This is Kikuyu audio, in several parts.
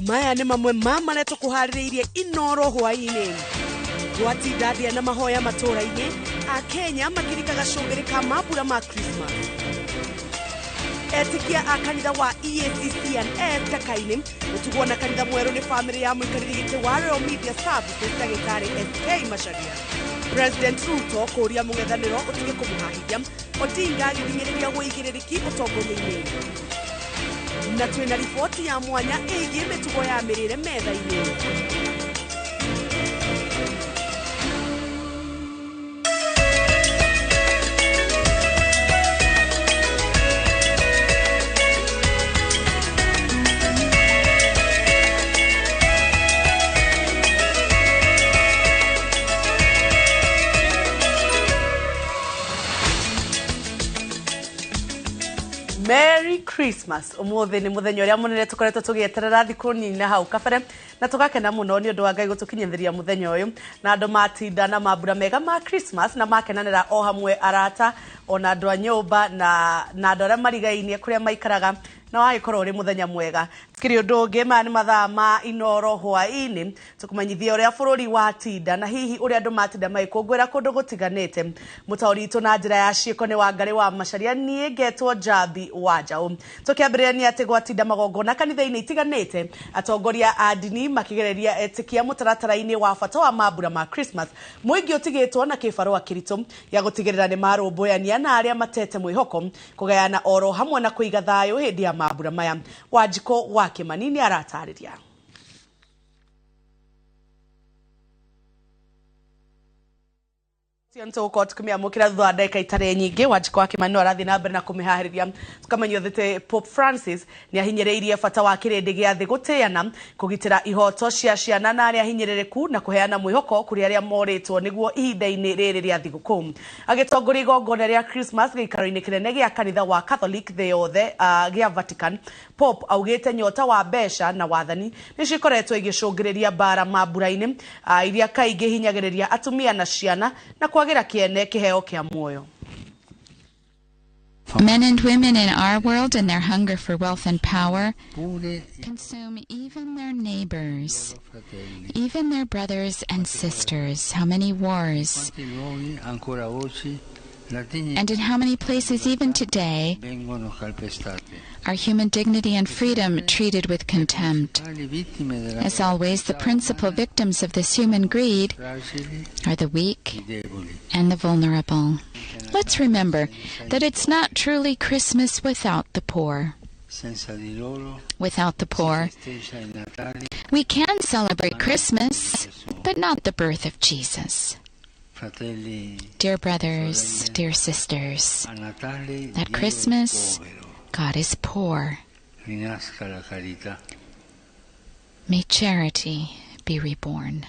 Maya nĩ mamwe ma marĩa tũkũharĩrĩirie Inoro hwaĩ-inĩ. Gwatinda ndĩa na mahoya matũũra-inĩ, Akenya makĩringa gacũngĩrĩ ka mambura ma Christmas. Etĩkia a kanitha wa EACC&S Ndaka-inĩ gũtugwo na kanitha mwerũ nĩ bamĩrĩ ya mũikarĩri gĩtĩ wa Royal Media Services ndagĩtarĩ SK Macharia. President Ruto kũũria mũng'ethanĩro ũtige kũmũhahithia, Odinga agĩthing'ĩrĩria ũigĩrĩrĩki ũtongoria-inĩ. Na twĩna riboti ya mwanya ĩgiĩ mĩtugo ya mĩrĩre metha-inĩ. Merry Christmas. Umuthi ni muthenya uria munene tukoretwo tugieterera thiku nini na hau kabere na tugakena muno ni undu wa Ngai gutukinyithiria muthenya uyu na andu matinda na mambura mega ma Christmas na makenanira o hamwe arata ona andu a nyumba na andu aria marigainie kuria maikaraga na wagikorwo uri muthenya mwega. Tukiri undu ungi, maya ni mathaa ma Inoro hwaini tukumanyithia uria bururi watinda na hihi uria andu matinda magikungwira kundu gutiganite. Mutauri itu na njira ya ciiko ni Wangari wa Macharia, nie ngetwo Njambi wa Njaũ. Tukiambiriria ni ati gwatinda magongona kanitha-ini itiganite, atongoria a ndini makigereria etikia mutaratara-ini wa bata wa mambura ma Christmas. Muingi utigitwo na kibarua kiritu ya gutigirira ni marumbuania na aria matete mwihoko kugayana oro hamwe na kuiga thayu hindi ya mambura maya. Wanjiko wa Kimani ni aratariria. Tũgũkorwo tũkĩmĩamũkĩra thutha wa ndagĩka itarĩ nyingĩ. Wanjiko wa Kimani no arathiĩ na mbere na kũmĩharĩria. Tũkamenya atĩ Pope Francis nĩ ahinyĩrĩirie bata wa kĩrĩndĩ gĩa thĩ gũtĩana, kũgitĩra ihoto cia ciana na arĩa ahinyĩrĩrĩku na kũheana mwĩhoko kũrĩ arĩa morĩtwo nĩguo ihinda-inĩ rĩrĩ rĩa thigũkũ. Agĩtongoria igongona rĩa Christmas gĩikaro-inĩ kĩnene gĩa kanitha wa Catholic thĩ yothe gĩa Vatican, Pope augĩte nyota wa mbeca na wathani nĩ cikoretwo igĩcũngĩrĩria mbara mambura-inĩ iria kaingĩ hinyagĩrĩria atumia na ciana na kwagira kiene kiheo kia muoyo. Men and women in our world and their hunger for wealth and power consume even their neighbors, even their brothers and sisters. How many wars, and in how many places even today are human dignity and freedom treated with contempt? As always, the principal victims of this human greed are the weak and the vulnerable. Let's remember that it's not truly Christmas without the poor. Without the poor, we can celebrate Christmas, but not the birth of Jesus. Dear brothers, dear sisters, at Christmas, God is poor. May charity be reborn.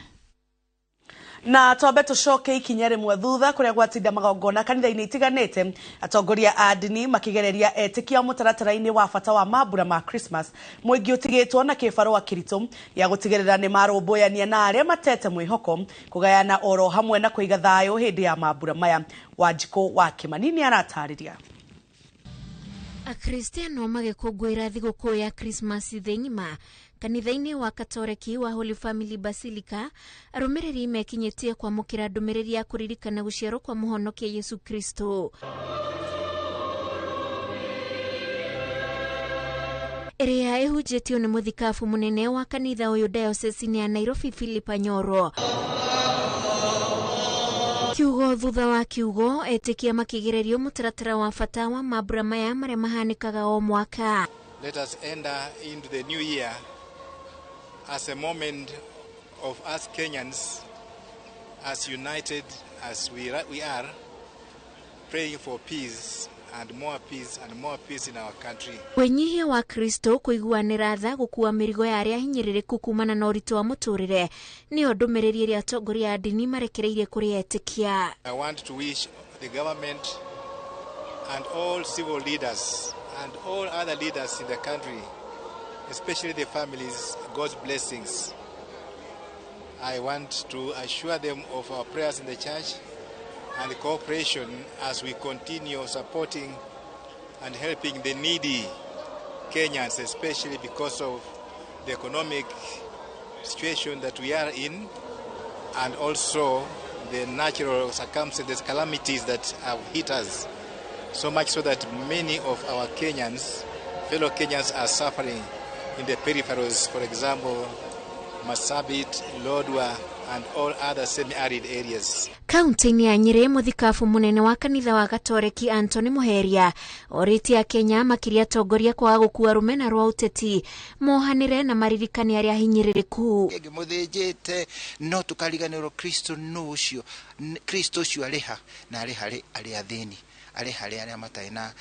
Na twambe tucoke ikinya rimwe thutha kuria gwatinda magongona kanitha-inĩ itiganĩte, atongoria a ndini makigereria etĩkia mũtaratara-inĩ wa bata wa mambura ma Christmas. Mũingĩ ũtigĩtwo na kĩbarũa kĩritũ ya gũtigĩrĩra nĩ marũmbũyania na arĩa matete mwĩhoko, kũgayana oro hamwe na kũiga thayũ hĩndĩ ya mambura maya. Wanjikũ wa Kimani nĩ aratarĩria. Akristiano magĩkũngũĩra thigũkũ ya Christmas thĩ ng'ima kanitha-inĩ wa Katoreki wa Holy Family Basilica, arũmĩrĩri mekinyĩtie kwamũkĩra ndũmĩrĩri ya kũririkana gũciarwo kwa mũhonokia Yesu Kristo ĩrĩa ĩhunjĩtio nĩ mũthikabu mũnene wa kanitha ũyũ diocese ya Nairobi Philip Anyoro. Kiugo thutha wa kiugo, etĩkia makĩgererio mũtaratara wa bata wa mambura maya marĩa mahanĩkaga o mwaka. Let us enter into the new year as a moment of us Kenyans, as united as we are, praying for peace and more peace and more peace in our country. Wĩnyihia wa Kristo kũiguanĩra tha gũkua mĩrigo ya arĩa ahinyĩrĩrĩku kumana na ũritũ wa mũtũrĩre nĩyo ndũmĩrĩri ĩrĩa atongoria a ndini marekereirie kũrĩ etĩkia. I want to wish the government and all civil leaders and all other leaders in the country, especially the families, God's blessings. I want to assure them of our prayers in the church and cooperation as we continue supporting and helping the needy Kenyans, especially because of the economic situation that we are in, and also the natural circumstances, calamities that have hit us, so much so that many of our Kenyans, fellow Kenyans, are suffering in the peripherals, for example, Marsabit, Lodwar, and all other semi-arid areas. Kaunti-inĩ ya Nyĩrĩ, mũthikabu mũnene wa kanitha wa Gatoreki Anthony Muheria orĩtie Akenya makĩria atongoria kwaga gũkua rũmena rwa ũteti mohanĩre na maririkane arĩa ahinyĩrĩrĩku. Mũthĩnjĩte no tũkariganĩrwo Kristo nũ ũcio, Kristo ũcio arĩha na arĩ harĩ arĩa athĩni, arĩ harĩ arĩa matarĩ na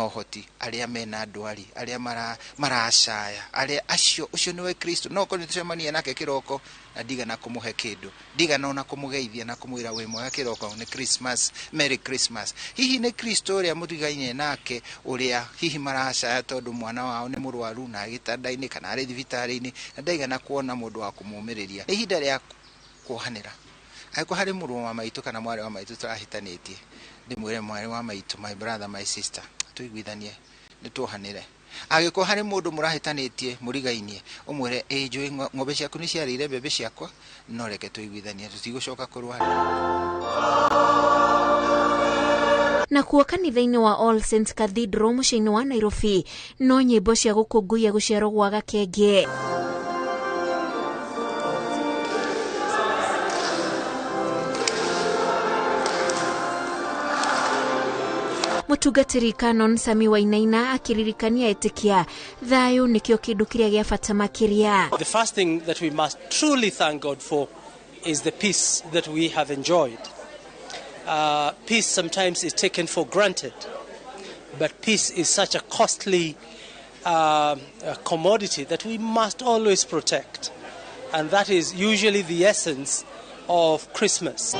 ũhoti, arĩa mena ndwari, arĩa maracaya, arĩa acio, ũcio nĩwe Kristo. No korwo nĩtũcemania nake kĩroko na ndigana kũmũhe kĩndũ, ndigana ona kũmũgeithia na kũmwĩra wĩ mwega kĩroko, nĩ Christmas, Merry Christmas. Hihi nĩ Kristo ũrĩa mũtigaine nake, ũrĩa hihi maracaya tondũ mwana wao nĩ mũrwaru na gĩtanda-inĩ kana arĩ thibitarĩ-inĩ na ndaigana kuona mũndũ wa kũmũmĩrĩria. Nĩ ihinda rĩa kuohanĩra. Angĩkorwo harĩ mũrũ wa maitũ kana mwarĩ wa maitũ tũrahĩtanĩtie, ndĩmwĩre mwarĩ wa maitũ, my brother, my sister, tũiguithanie, nĩ tuohanĩre. Angĩkorwo harĩ mũndũ mũrahĩtanĩtie mũrigainie, ũmwĩre ĩ njũĩ ng'ombe ciaku nĩ ciarĩire mbembe ciakwa, no reke tũiguithanie, tũtigũcoka kũrũara. Nakuo kanitha-inĩ wa All Saints Cathedral mũciĩ-inĩ wa Nairobi no nyĩmbo cia gũkũngũiya gũciarwo gwa gakenge. Mũtungatĩri Canon Sami Wainaina akĩririkania etĩkia thayũ nĩkĩo kĩndũ kĩrĩa gĩa bata makĩria. The first thing that we must truly thank God for is the peace that we have enjoyed. Peace sometimes is taken for granted, but peace is such a costly commodity that we must always protect, and that is usually the essence of Christmas.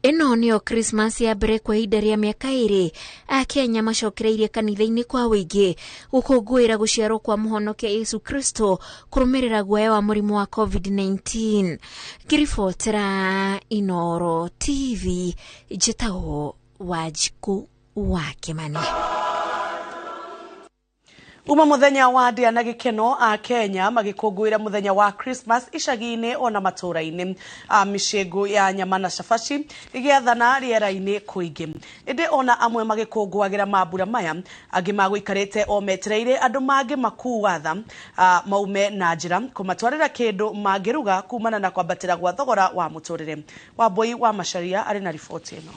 Ĩno nĩyo Christmas ya mbere kwa ihinda rĩa mĩaka 2 Akenya macokereirie kanitha-inĩ kwa ũingĩ gũkũngũĩra gũciarwo kwa mũhonokia Yesu Kristo kũrũmĩrĩra guoya wa mũrimũ wa COVID-19. Ngĩribotera Inooro TV, njĩtagwo Wanjikũ wa Kĩmani. Uma muthenya wa ndĩa na gĩkeno a Kenya magĩkũngũĩra mũthenya wa Christmas icagi-inĩ ona matũũra-inĩ. Mĩcĩngũ ya nyama na cabaci igĩathana rĩera-inĩ kũingĩ. Ĩndĩ ona amwe magĩkũngũagĩra mambura maya, angĩ magũikarĩte o metereire andũ mangĩ makuua tha maume na njĩra kũmatwarĩra kĩndũ mangĩruga kumana na kwambatĩra gwa thogora wa mũtũrĩre. Wambui wa Macharia arĩ na riboti ĩno.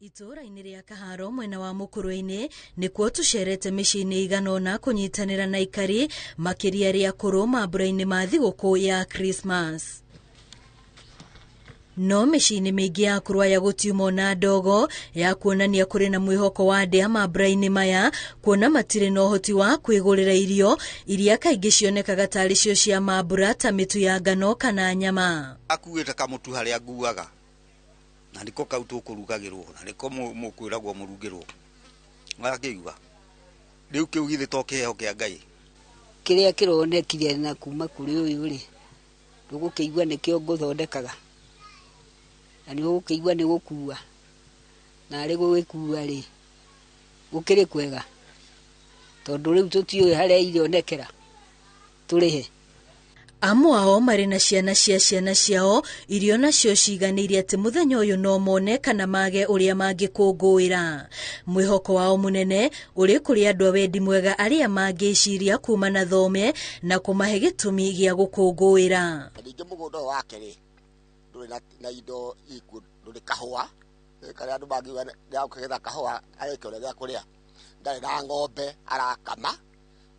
Itũũra-inĩ rĩa Kaharo mwena wa Mũkũrwe-inĩ nĩkuo tũcerete mĩciĩ-inĩ igana ũna kũnyitanĩra na aikari makĩria arĩa akũrũ mambura-inĩ ma thigũkũ ya Christmas. No mĩciĩ-inĩ mĩingĩ ya akũrũ aya gũtiuma ona ndogo ya kuonania kũrĩ na mwĩhoko wa ndĩa mambura-inĩ maya, kuona matirĩ na ũhoti wa kwĩgũrĩra irio iria kaingĩ cionekaga tarĩ cio cia mambura ta mĩtu ya ngano kana nyama. Akuĩte kamũtu harĩa nguaga na niko kau tũkũrugagĩrwo na niko mũkwĩragwo mũrugĩrwo agakĩigua rĩu kĩu githĩ to kĩheo kĩa Ngai. Kĩrĩa kĩronekire na kuma kũrĩ ũyũ rĩ, ndũgũkĩigua nĩkĩo ngũthondekaga na nĩũgũkĩigua nĩ gũkua, na arĩ gũgĩkua rĩ gũkĩrĩ kwega tondũ rĩu tũtiũĩ harĩa irionekera tũrĩhe. Amwe ao marĩ na ciana cia ciana ciao irio nacio ciganĩire atĩ mũthenya ũyũ no mone kana mage ũrĩa mangĩkũngũĩra. Mwĩhoko wao mũnene ũrĩ kũrĩ andũ a wendi mwega arĩa mangĩciria kuma na thome na kũmahe gĩtũmi gĩa gũkũngũĩra. Ningĩ mũgũnda ũyũ wake rĩ ndũrĩ na indo ikuo, ndũrĩ kahũa karĩa andũ mangiuga nĩakũgetha kahũa arĩke ũrĩa gĩa kũrĩa, ndarĩ na ng'ombe arakama,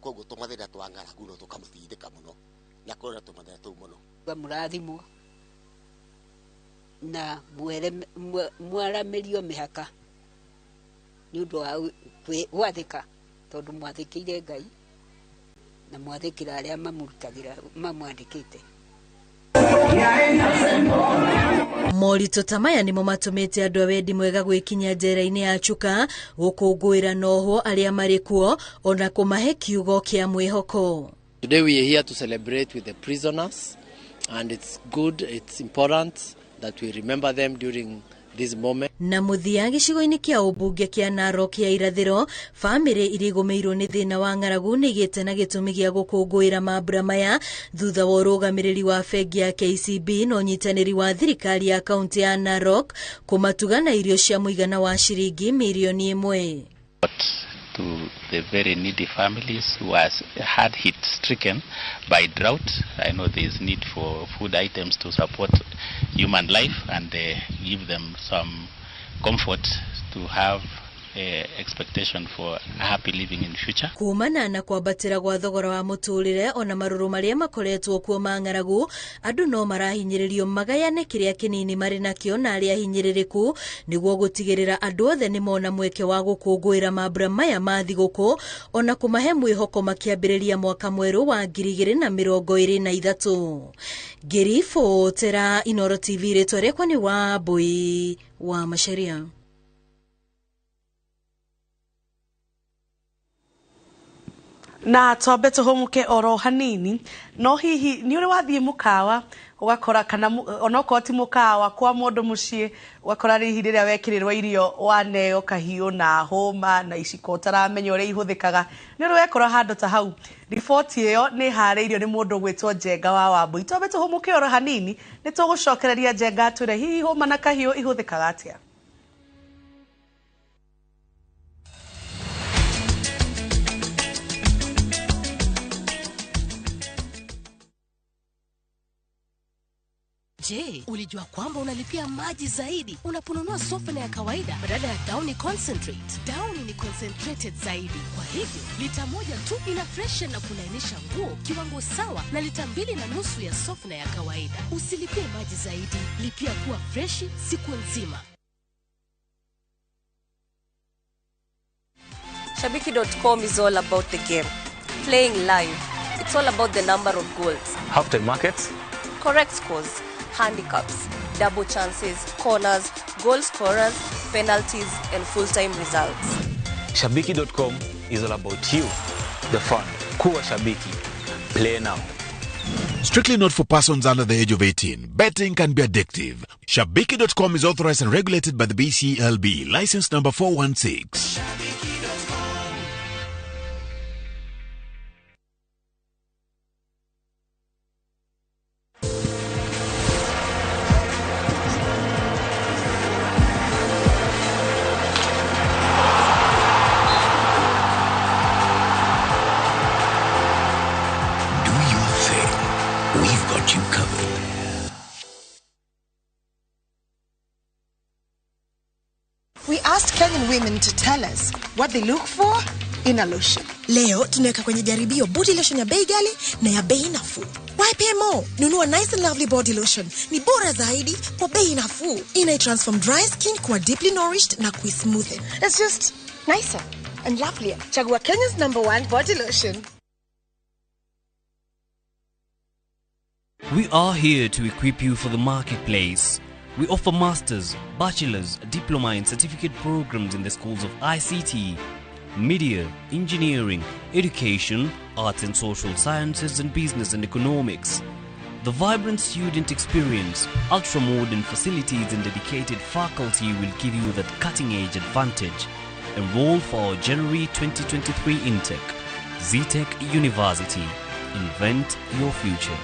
koguo tũmathĩna twa ng'aragu no tũkamũtindĩka mũno na kũrora tũmathĩna tũu mũno. Mũrathimwo na mwaramĩrio mĩhaka nĩ ũndũ wa gwathĩka tondũ mwathĩkĩire Ngai na mwathĩkĩra arĩa mamũrutagĩra mamwandĩkĩte. Moritũ ta maya nĩmo matũmĩte andũ a wendi mwega gwĩkinyia njera-inĩ ya Chuka gũkũngũĩra na ohwo arĩa marĩ kuo ona kũmahe kiugo kĩa mwĩhoko. Today we are here to celebrate with the prisoners, and it's good, it's important that we remember them during this moment. Na mũthia gĩcigo-inĩ kĩa ũmbunge kĩa Narok ya irathĩro, bamĩrĩ iria igũmĩirwo nĩ thĩna wa ng'aragu nĩ igĩte na gĩtũmi gĩa gũkũngũĩra mambura maya thutha wa ũrũgamĩrĩri wa bengi ya KCB na ũnyitanĩri wa thirikari ya kaunti ya Narok kũmatuga na irio cia mũigana wa ciringi mirioni 1. To the very needy families who are hard hit, stricken by drought. I know there is need for food items to support human life and give them some comfort to have expectation for happy living in future. Kumana na kwambatĩra gwa thogora wa mũtũrĩre ona marũrũ marĩa makoretwo kuo ma ng'aragu, andũ no marahinyĩrĩrio magayane kĩrĩa kĩnini marĩ nakĩo na arĩa hinyĩrĩrĩku nĩguo gũtigĩrĩra andũ othe nĩ mona mweke wa gũkũngũĩra mambura maya ma thigũkũ ona kũmahe mwĩhoko makĩambĩrĩria mwaka mwerũ wa 2023. Ngĩribotera Inooro TV, rĩtwa rĩakwa nĩ Wambui wa Macharia. Na twambe tũhũmũke oro hanini, no hihi nĩ ũrĩ wathiĩ mũkawa ũgakora kana onokorwo ti mũkawa kwa mũndũ mũciĩ ũgakora hihi rĩrĩa wekĩrĩrwo irio waneo kahiũ na hũma na iciko ũtaramenya ũrĩa ihũthĩkaga, nĩ ũrĩ wekora handũ ta hau? Riboti ĩyo nĩ ĩharĩirio nĩ mũndũ ũgwĩtwo Njenga wa Wambui. Twambe tũhũmũke oro hanini, nĩ tũgũcokereria Njenga atwĩre hihi hũma na kahiũ ihũthĩkaga atĩa. Je, ulijua kwamba unalipia maji zaidi unaponunua softener ya kawaida badala ya Downy Concentrate? Downy ni concentrated zaidi. Kwa hivyo, lita 1 tu ina freshen na kulainisha nguo kiwango sawa na lita 2.5 ya softener ya kawaida. Usilipie maji zaidi, lipia kuwa freshi siku nzima. Shabiki.com is all about the game. Playing live. It's all about the number of goals. Halftime markets. Correct scores. Handicaps, double chances, corners, goal scorers, penalties, and full-time results. Shabiki.com is all about you, the fun. Kuwa Shabiki. Play now. Strictly not for persons under the age of 18. Betting can be addictive. Shabiki.com is authorized and regulated by the BCLB. License number 416. We asked Kenyan women to tell us what they look for in a lotion. Leo tunaweka kwenye jaribio body lotion ya bei ghali na ya bei nafuu. Why pay more? Nunua Nice and Lovely body lotion. Ni bora zaidi kwa bei nafuu. Ina transform dry skin kuwa deeply nourished na kuismoothen. It's just nicer and lovelier. Chagua Kenya's #1 body lotion. We are here to equip you for the marketplace. We offer masters, bachelor's, diploma and certificate programs in the schools of ICT, media, engineering, education, arts and social sciences and business and economics. The vibrant student experience, ultra-modern facilities and dedicated faculty will give you that cutting-edge advantage. Enroll for our January 2023 intake. Zetech University. Invent your future.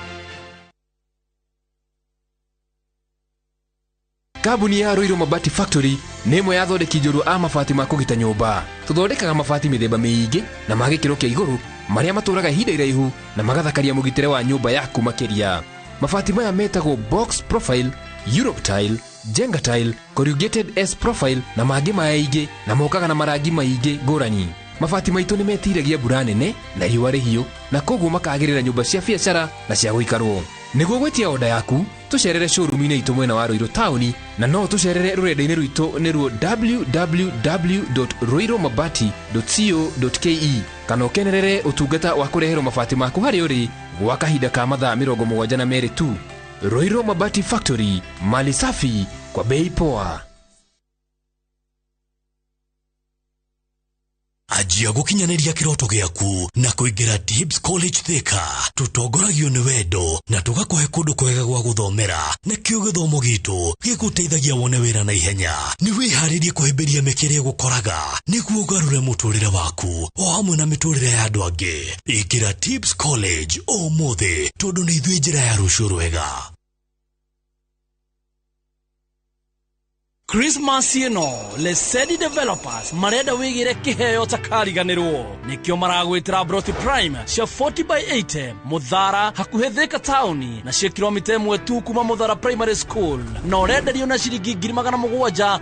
Kambuni ya Ruiru Mabati Factory nĩ ĩmwe ya athondeki njorua a mabati ma kũgita nyũmba. Tũthondekaga mabati mĩthemba mĩingĩ na ma gĩkĩro kĩa igũrũ marĩa matũraga ihinda iraihu na magathakaria mũgitĩre wa nyũmba yaku makĩria. Mabati maya metagwo box profile, Europe tile, Jenga tile, corrugated S profile na mangĩ maingĩ na mokaga na marangi maingĩ ngũrani. Mabati maitũ nĩ metiragia mbura nene na riũa rĩhiũ na koguo makagĩrĩra nyũmba cia biacara na cia gũikarwo. Nĩguo gwĩtia oda yaku tũcerere showroom-inĩ itũ mwena wa Ruiru taũni na no tũcerere rũrenda-inĩ rwitũ nĩruo www.ruirumabati.co.ke kana ũkenerere ũtungata wa kũreherwo mabati maku harĩa ũrĩ gwa kahinda ka mathaa 72 tu. Ruiru Mabati Factory, mali safi kwa bei poa. Anjia gũkinyanĩria kĩroto gĩaku na kũingĩra Tibbs College Thika. Tũtongoragio nĩ wendo na tũgakũhe kũndũ kwega gwa gũthomera, nĩkĩo gĩthomo gitũ gĩgũteithagia wone wĩra na ihenya. Nĩ wĩharĩrie kũhĩmbĩria mĩeke ĩrĩa ĩgũkoraga nĩguo ũgarũre mũtũrĩre waku o hamwe na mĩtũrĩre ya andũ angĩ. Ingĩra Tibbs College ũmũthĩ tondũ nĩ ithuĩ njĩra ya rũciũ rwega. Christmas ĩno Lesedi Developers marenda wĩgĩre kĩheo takariganĩrwo, nĩkĩo maragwĩtĩra Broti Prime cia 40 by 80 Mũthara hakuhĩ Thika taũni, na cia kilomita 1 tu kuma Mũthara Primary School, na ũrenderio na ciringi 750.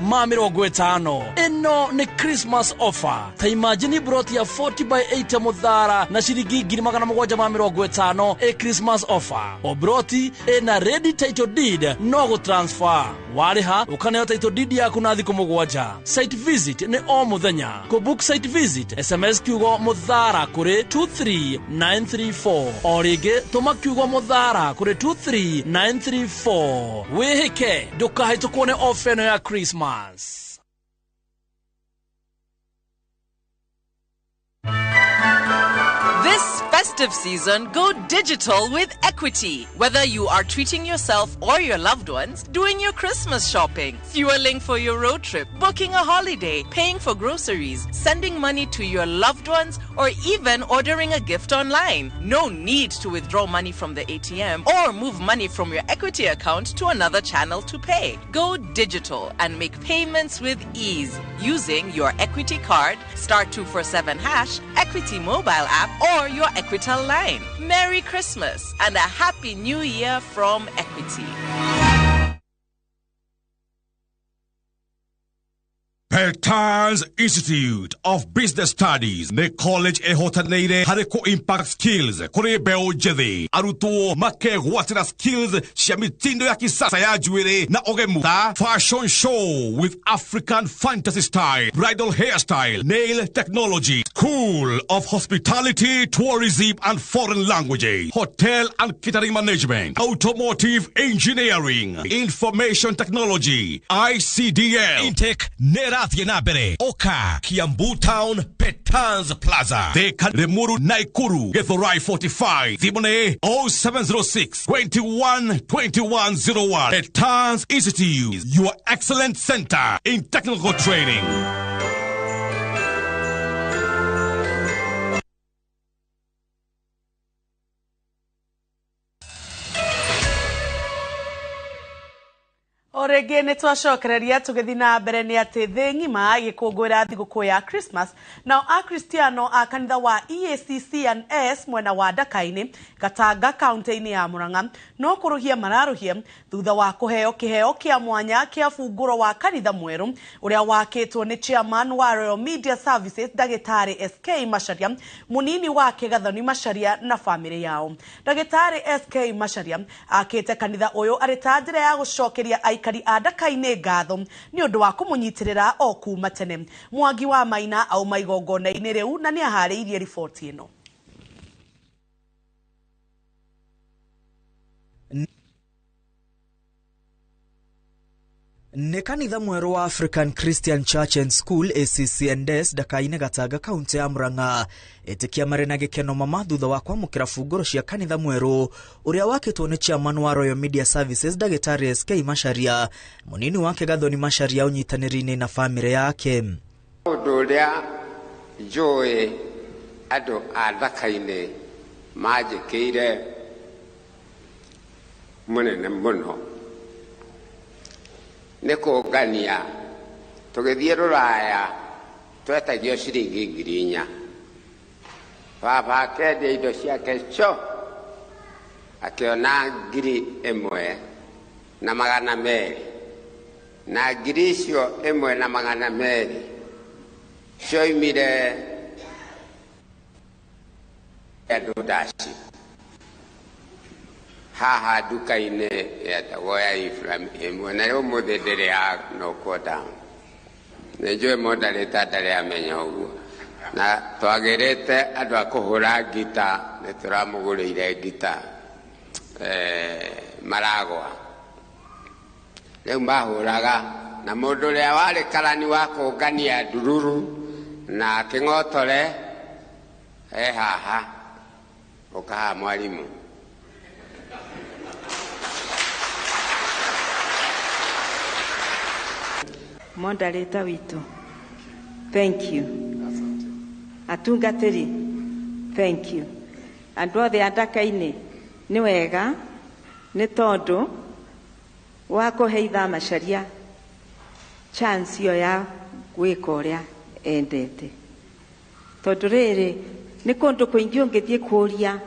Ĩno nĩ Christmas offer. Ta imagine broti ya 40 by 80 Mũthara na ciringi 750 ĩ Christmas offer. O broti ĩna ready title deed, no gũtransfer warĩha ũkaneo title deed yaku na thikũ 7. Site visit nĩ o mũthenya. Kũ book site visit, SMS kiugo Mũthara kũrĩ 23934. O rĩngĩ tũma kiugo Mũthara kũrĩ 23934. Wĩhĩke, ndũkahĩtũkwo nĩ ofa ĩno ya Christmas. This festive season, go digital with Equity. Whether you are treating yourself or your loved ones, doing your Christmas shopping, fueling for your road trip, booking a holiday, paying for groceries, sending money to your loved ones, or even ordering a gift online. No need to withdraw money from the ATM or move money from your Equity account to another channel to pay. Go digital and make payments with ease using your Equity card, *247#, Equity mobile app, or your Equitel line. Merry Christmas and a Happy New Year from Equity. Petals Institute of Business Studies nĩ college ĩhotanĩire harĩ kũ impact skills kũrĩ mbeũ njĩthĩ. Arutwo makegwatĩra skills cia mitindo ya kisasa ya njuĩrĩ na ũgemu ta fashion show with African fantasy style, bridal hairstyle, nail technology, school of hospitality, tourism and foreign languages, hotel and catering management, automotive engineering, information technology, ICDL. Intake nera na mbere oka Kiambu Town, Petans Plaza, Thika, Limuru, Nakuru, Githurai 45, thimũ nĩ 0706 21 2101. Petans Institute, your excellent center in technical training. O rĩngĩ nĩ twacokereria tũgĩthiĩ na mbere nĩ atĩ thĩ ng'ima ĩgĩkũngũĩra thigũkũ ya Christmas, nao akristiano a kanitha wa EACC&S mwena wa Ndaka-inĩ Gatanga kaunti-inĩ ya Murang'a no kũrũhia mararũhia thutha wa kũheo kĩheo kĩa mwanya kĩa bungũro wa kanitha mwerũ ũrĩa wakĩtwo nĩ chairman wa Royal Media Services Ndagĩtarĩ SK Macharia, mũnini wake Gathoni Macharia na bamĩrĩ yao. Ndagĩtarĩ SK Macharia akĩte kanitha ũyũ arĩ ta njĩra ya gũcokeria aikari a Ndaka-inĩ ngatho nĩ ũndũ wa kũmũnyitĩrĩra o kuma tene. Mwangi wa Maina auma igongona-inĩ rĩu na nĩ aharĩirie riboti ĩno. Nĩ kanitha mwerũ wa African Christian Church and School ACC&S Ndaka-inĩ Gatanga kaunti ya Murang'a ĩtĩkia marĩ na gĩkeno mama thutha wa kwamũkĩra bungũro cia kanitha mwerũ ũrĩa wakĩtwo nĩ chairman wa Royal Media Services Ndagĩtarĩ SK Macharia, mũnini wake Gathoni Macharia ũnyitanĩri-inĩ na bamĩrĩ yake. Ũndũ ũrĩa njũĩ andũ a Ndaka-inĩ manjĩkĩire mũnene mũno nĩ kũngania. Tũgĩthiĩ rũraya twetagio ciringi 4,000. Baba akĩendia indo ciake cio akĩona 1,200, na 1,200 cioimire andũ ndaci haha nduka-inĩ yetagwo ya Ibrahim, na rĩu ũmũthĩ ndĩrĩ ya knockwo down. Nĩ njũĩ moderator ndarĩ amenya ũguo. Na twagĩrĩte andũ a kũhũra ngita, nĩ tũramũgũrĩire ngita maragwa. Rĩu mahũraga na mũndũ ũrĩa warĩ karani wa kũngania ndururu Na Kĩng'otore e haha, ũka haha mwarimũ. Moderator witũ, thank you. Atungatĩri, thank you. Andũ othe a Ndaka-inĩ, nĩ wega nĩ tondũ wa kũhe Ithaa Macharia chance ĩyo ya gwĩka ũrĩa endete, tondũ rĩrĩ nĩ kũndũ kũingĩ ũngĩthiĩ kũria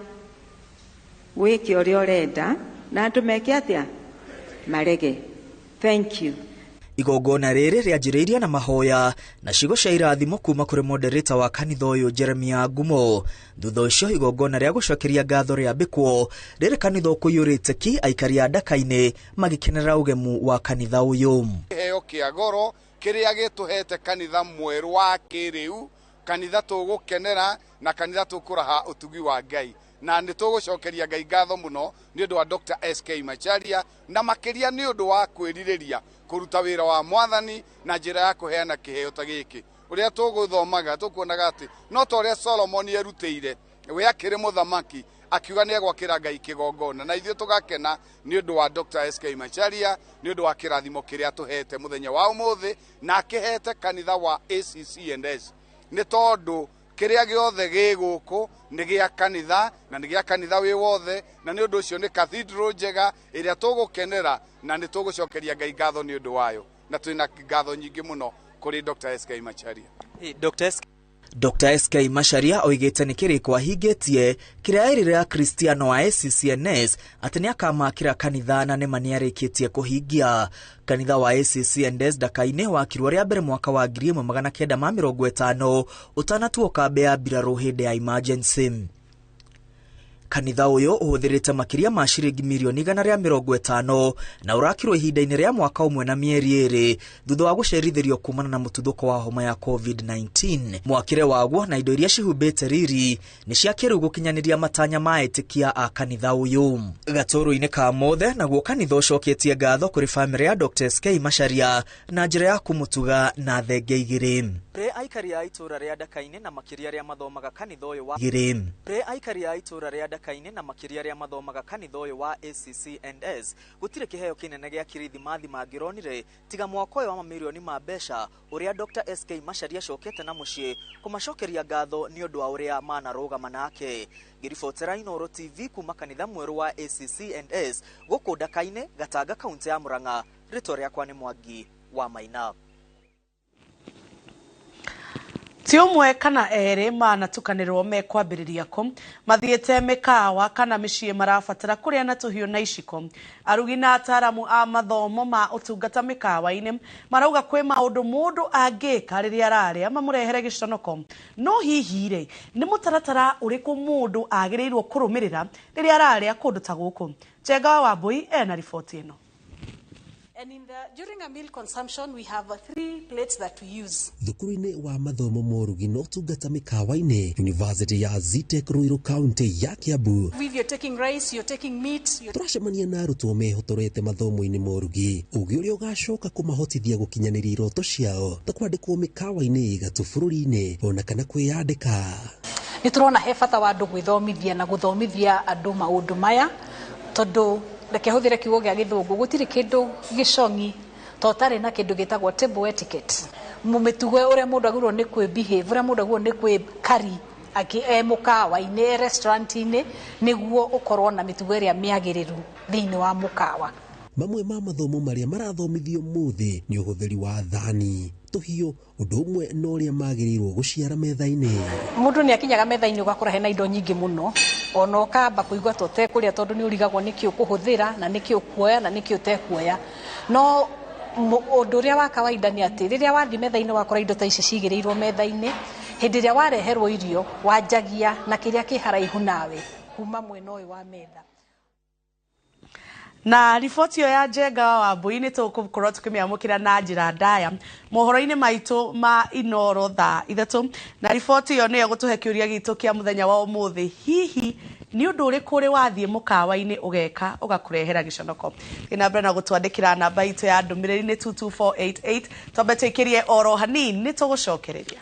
wĩke ũrĩa ũrenda na andũ meke atĩa, marege. Thank you. Igongona rĩrĩ rĩanjĩrĩirie na mahoya na ciugo cia irathimo kuma kũrĩ moderator wa kanitha ũyũ Jeremia Ngumo. Thutha ũcio igongona rĩa gũcokeria ngatho rĩambĩkwo, rĩrĩ kanitha ũkũiyũrĩte ki aikari a Ndaka-inĩ magĩkenera ũgemu wa kanitha ũyũ. Kĩheo kĩa goro kĩrĩa gĩtũhete kanitha mwerũ wa kĩrĩu, kanitha tũgũkenera na kanitha tũkũraha ũtugi wa Ngai. Na nĩ tũgũcokeria Ngai ngatho mũno nĩ ũndũ wa Dr. SK Macharia, na makĩria nĩ ũndũ wa kwĩrirĩria kũruta wĩra wa mwathani na njĩra ya kũheana kĩheo ta gĩkĩ. Ũrĩa tũgũthomaga tũkuonaga atĩ no ta ũrĩa Solomoni erutĩire we akĩrĩ mũthamaki akiuga nĩ egwakĩra Ngai kĩgongona, na ithuĩ tũgakena nĩ ũndũ wa Dr. SK Macharia nĩ ũndũ wa kĩrathimo kĩrĩa atũhete mũthenya wa ũmũthĩ, na akĩhete kanitha wa ACC&S, nĩ tondũ kĩrĩa gĩothe gĩ gũkũ nĩ gĩa kanitha na nĩ gĩa kanitha wĩ wothe, na nĩ ũndũ ũcio nĩ cathedral njega ĩrĩa tũgũkenera na nĩ tũgũcokeria Ngai ngatho nĩ ũndũ wayo, na twĩna ngatho nyingĩ mũno kũrĩ Dr. SK Macharia. Dr. SK Dr. SK Macharia oigĩte nĩ kĩrĩko ahingĩtie kĩrĩa erire Akristiano a ACCNS atĩ nĩ akamakĩra kanitha na nĩma nĩarĩkĩtie kũhingia. Kanitha wa ACCNS Ndaka-inĩ wakirwo rĩa mbere mwaka wa 1950 ũtanatuo kambĩ ya mbirarũ hĩndĩ ya emergency. Kanitha ũyũ ũhũthĩrĩte makĩria ma ciringi mirioni 150 na ũrakirwo ihinda-inĩ rĩa mwaka ũmwe na mĩeri 2 thutha wa gũcerithĩrio kumana na mũtuthũko wa homa ya COVID-19. Mwakĩre waguo na indo iria cihumbĩte riri nĩ cia kĩrĩu gũkinyanĩria matanya ma etĩkia a kanitha ũyũ. Gatũrũ-inĩ ka mothe naguo kanitha ũcoketie ngatho kũrĩ bamĩrĩ ya Dr. SK Macharia na njĩra ya kũmũtuga na thenge 2. Kũrĩ aikari a itũũra rĩa Ndaka-inĩ na makĩria arĩa mathomaga kanitha ũyũ wa 2. Kũrĩ aikari a itũũra rĩa Ndaka-inĩ na makĩria arĩa mathomaga kanitha ũyũ wa ACC&S gũtirĩ kĩheo kĩnene gĩa kirithimathi mangĩronire tiga mwaka ũyũ wa mamirioni ma mbeca ũrĩa Dr. SK Macharia acokete na mũciĩ kũmacokeria ngatho nĩ ũndũ wa ũrĩa manarũgama nake. Ngĩribotera Inooro TV kuma kanitha mwerũ wa ACC&S gũkũ Ndaka-inĩ, Gatanga, kaunti ya Murang'a. Rĩtwa rĩakwa nĩ Mwangi wa Maina. Ti ũmwe kana erĩ manatukanĩrwo mekwambĩrĩria kũ mathiĩte mĩkawa kana mĩciĩ marabatara kũrĩa na tũhiũ na iciko. Arugi na ataaramu a mathomo ma ũtungata mĩkawa-inĩ marauga kwĩ maũndũ mũndũ angĩka rĩrĩa ararĩa mamũrehere gĩconoko. No hihi rĩ, nĩ mũtaratara ũrĩkũ mũndũ agĩrĩirwo kũrũmĩrĩra rĩrĩa ararĩa kũndũ ta gũkũ? Njenga wa Wambui ena riboti ĩno. And during a meal consumption, we have 3 plates that we use. Thukuru-inĩ wa mathomo morugi no tungata mĩkawa-inĩ University ya Zetech Ruiru County ya Kiambu. If you're taking rice, you're taking meat. Tũracemania na arutwo mehotorete mathomo-inĩ morugi, ũgĩ ũrĩa ũgacoka kũmahotithia gũkinyanĩria iroto ciao ta kwandĩkwo mĩkawa-inĩ gatũ bũrũri-inĩ ona kana kwĩyandĩka. Nĩ tũrona he bata wa andũ gwĩthomithia na gũthomithia andũ maũndũ maya tondũ reke hũthĩre kiugo gĩa gĩthũngũ gũtirĩ kĩndũ gĩcong'i to ũtarĩ na kĩndũ gĩtagwo table etiquette. Mĩtugo ũrĩa mũndũ agĩrĩirwo nĩ kwĩ behave, ũrĩa mũndũ agĩrĩirwo nĩ kwĩ carry akĩ e mũkawa-inĩ, e restaurant-inĩ, nĩguo ũkorwo na mĩtugo ĩrĩa mĩagĩrĩru thĩinĩ wa mũkawa. Mamwe ma mathomo marĩa marathomithio mũthĩ nĩ ũhũthĩri wa thani, tũhiũ, ũndũ ũmwe na ũrĩa magĩrĩirwo gũciara metha-inĩ. Mũndũ nĩ akinyaga metha-inĩ ũgakora hena indo nyingĩ mũno, ona ũkamba kũigua ta ũtekũrĩa tondũ nĩ ũrigagwo nĩkĩ ũkũhũthĩra na nĩkĩ ũkuoya na nĩkĩ ũtekuoya. No ũndũ ũrĩa wa kawaida nĩ atĩ rĩrĩa wathiĩ metha-inĩ wakora indo ta ici cigĩrĩirwo metha-inĩ, hĩndĩ ĩrĩa wareherwo irio wanjagia na kĩrĩa kĩ haraihu nawe kuma mwena ũyũ wa metha. Na riboti ĩyo ya Njenga wa Wambui nĩ tũgũkorwo tũkĩmĩamũkĩra na njĩra ndaya mohoro-inĩ maitũ ma Inooro thaa 3, na riboti ĩyo nĩyo ĩgũtũhe kĩũria gitũ kĩa mũthenya wa ũmũthĩ. Hihi nĩ ũndũ ũrĩkũ ũrĩ wathiĩ mũkawa-inĩ ũgeka ũgakũrehera gĩconoko? Thiĩ na mbere na gũtwandĩkĩra namba itũ ya ndũmĩrĩri nĩ 22488. Twambe tũikĩrie oro hanini nĩ tũgũcokereria.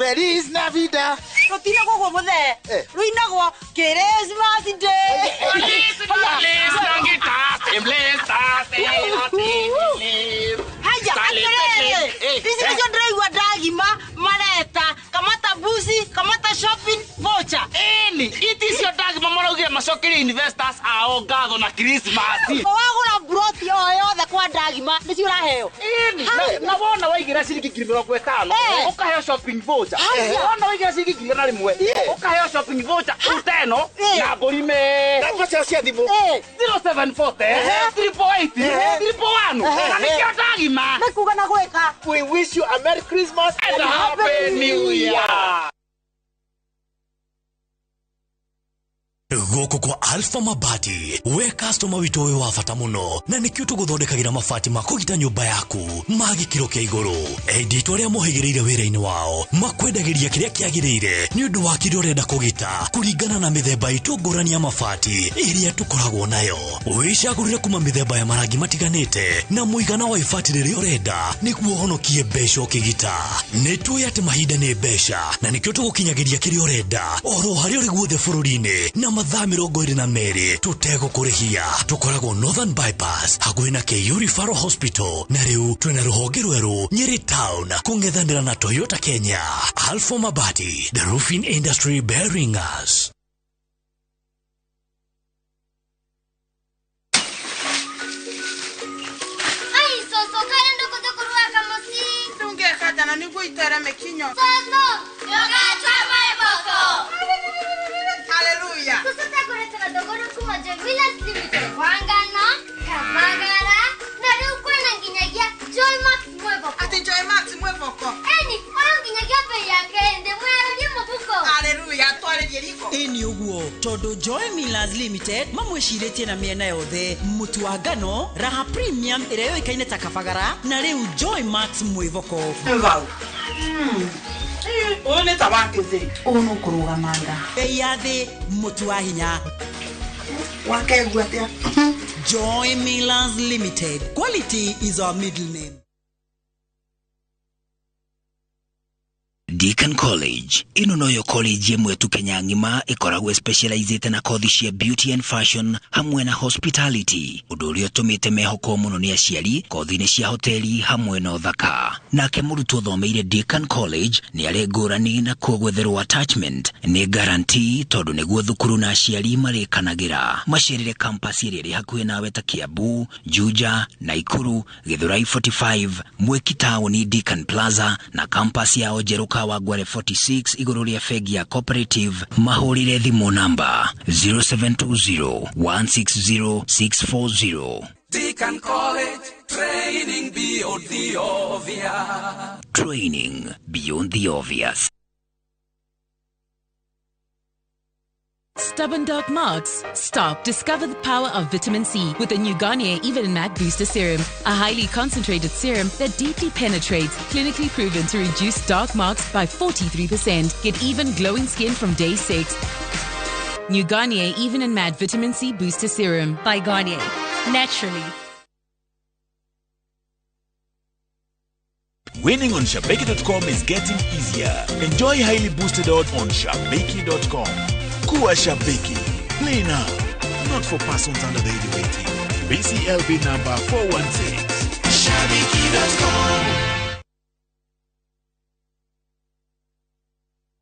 Feliz Navidad. Rutinagwo guo muthee. Ruinagwo Christmas Day. Haya, atĩrĩrĩ, ici nĩcio ndĩraigua ndagima mareta kamata mbuzi, kamata shopping voucher. Ĩni, iti icio ndagima maraugire macokerie investors ao ngatho na Christmas. Wagũra mburoti o yothe kwa ndagima nĩcio ũraheo. Ĩni, na wona waigĩra ciringi 50,000 ũkaheo shopping voucher. Wona waigĩra ciringi 100,000 ũkaheo shopping voucher uteno na mbũri me. Namba ciao cia thimũ. 0740 388 311. Na nĩkĩo ndagima. Nĩ kuga na gwĩka. We wish you a Merry Christmas and a Happy New Year. Gũkũ kwa Alpha Mabati, we customer witũ wĩ wa bata mũno, na nĩkĩo tũgũthondekagĩra mabati ma kũgita nyũmba yaku ma gĩkĩro kĩa igũrũ. Enditũ arĩa mohĩgĩrĩire wĩra-inĩ wao makwendagĩria kĩrĩa kĩagĩrĩire nĩ ũndũ wa kĩrĩa ũrenda kũgita kũringana na mĩthemba itũ ngũrani ya mabati ĩrĩa tũkoragwo nayo. Wĩcagũrĩre kuma mĩthemba ya marangi matiganĩte na mũigana wa ibati rĩrĩa ũrenda nĩguo ũhonokie mbeca ũkĩgita. Nĩ tũĩ atĩ mahinda nĩ mbeca na nĩkĩo tũgũkinyagĩria kĩrĩa ũrenda oro harĩa ũrĩ guothe bũrũri-inĩ na mathaa 22 tũtegũkũrĩhia. Tũkoragwo Northern Bypass hakuhĩ na KU Referral Hospital, na rĩu twĩna rũhonge rwerũ Nyeri Town kũng'ethanĩra na Toyota Kenya. Alpha Mabati, the roofing industry bearing us. Ai, soso kaya ndokutokuruaka musi. Ndungekatana nĩguo itereme kinyo. Soso, ndũgachama iboko. Hallelujah. Soso takuretera dogoro kuma Joy Millers Limited. Wangano, Kabagara, na rĩu kwĩna nginyagia Joy Max Mwevoko. Ati Joy Max Mwevoko. Eni, ũyũ nginyagia bei yake ndĩ mwerarie mũbuko. Hallelujah, twarĩrie riko. Ĩni ũguo tondũ Joy Millers Limited mamwĩcirĩtie na mĩena yothe, mũtu wa ngano Raha Premium ĩrĩa yũĩkaine ta Kabagara, na rĩu Joy Max Mwĩvoko. Nĩvau. Ũyũ nĩ ta wa kĩthĩ. Ũyũ nũkũrũgamanga. Bei ya thĩ, mũtu wa hinya. Wakegua atĩa? Joy Millers Limited. Quality is our middle name. Deacon College ĩno noyo college ĩmwe tu Kenya ng'ima ĩkoragwo specializĩte na kothi cia beauty and fashion hamwe na hospitality, ũndũ ũrĩa ũtũmĩte mehokwo mũno nĩ aciari kothi-inĩ cia hoteli hamwe na ũthaka. Nake mũrutwo ũthomeire Deacon College nĩ arĩ ngũrani na kuo gwetherwo attachment nĩ guarantee tondũ nĩguo thukuru na aciari marĩkanagĩra. Macerere campus ĩrĩa ĩrĩ hakuhĩ nawe ta Kiambu, Juja, Naikuru, Githurai 45, Mwiki Town, Deacon Plaza na campus yao njerũ Kawangware 46 igũrũ rĩa bengi ya Cooperative. Mahũrĩre thimũ namba 0720 160 640. Deacon College, training beyond the obvious. Training beyond the obvious. Stubborn dark marks? Stop. Discover the power of vitamin C with the new Garnier Even and Matte Booster Serum, a highly concentrated serum that deeply penetrates, clinically proven to reduce dark marks by 43%. Get even glowing skin from day 6. New Garnier Even and Matte Vitamin C Booster Serum by Garnier. Naturally. Winning on Shabiki.com is getting easier. Enjoy highly boosted odds on Shabiki.com. Kuwa Shabiki. Play now. Not for persons under the age of 18. BCLB number 416. Shabiki.com.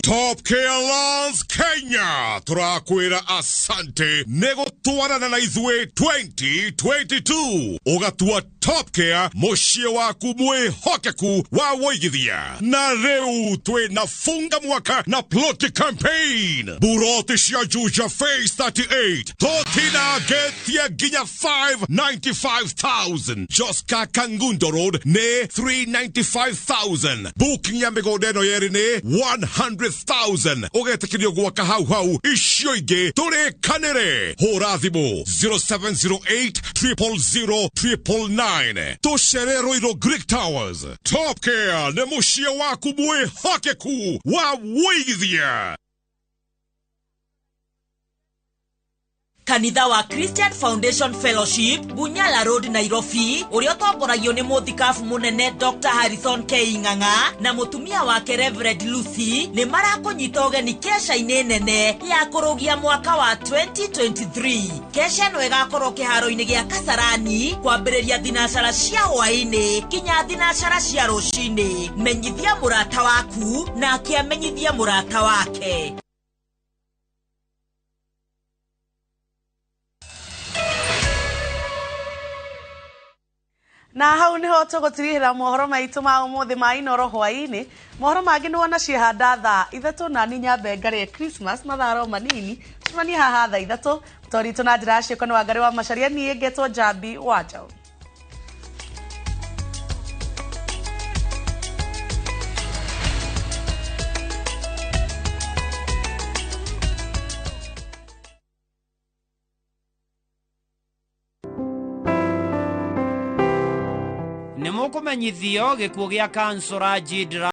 Top Care Lands Kenya turakwira asante nĩgũtwarana na ithuĩ 2022 ũgatua Top Care mũciĩ waku mwĩhokeku wa wũigithia. Na rĩu twĩna funga mwaka na ploti campaign, buroti cia Juja Phase 38 tũtinagetie nginya 595,000, Joska Kangundo Road nĩ 395,000, booking ya mĩgũnda ĩno yerĩ nĩ 100,000, ũgetĩkĩrio gwaka hau hau, icio ingĩ tũrĩkanĩre. Hũra thimũ 0708 000 999. Tũcere Ruiru Greek Towers. Top Care nĩ mũciĩ waku mwĩhokeku wa wũigithia. Kanitha wa Christian Foundation Fellowship, Bunyala Road, Nairobi, ũrĩa ũtongoragio nĩ mũthikabu mũnene Dr. Harrison K. Ng'ang'a na mũtumia wake Reverend Lucy nĩ marakũnyita ũgeni kesha-inĩ nene ya kũrũgia mwaka wa 2023. Kesha ĩno ĩgakorwo kĩharo-inĩ gĩa Kasarani kwambĩrĩria thinacara cia hwaĩ-inĩ nginya thinacara cia rũcinĩ. Menyithia mũrata waku nake amenyithie mũrata wake. Na hau niho tũgũtirihĩra mohoro maitũ ma ũmũthĩ ma Inoro hwaĩ-inĩ. Mohoro mangĩ nĩ wona ciehanda thaa 3 na ni nyambe ngarĩe Christmas mathaa manini. Tũcemanie haha thaa 3 tũritũ na njĩra ya ciĩko nĩ Wangarĩ wa Macharia, niĩ ngetwo Njambi wa Njaũ. Nĩ mũkũmenyithio gĩkuũ gĩa kansũra Jidra.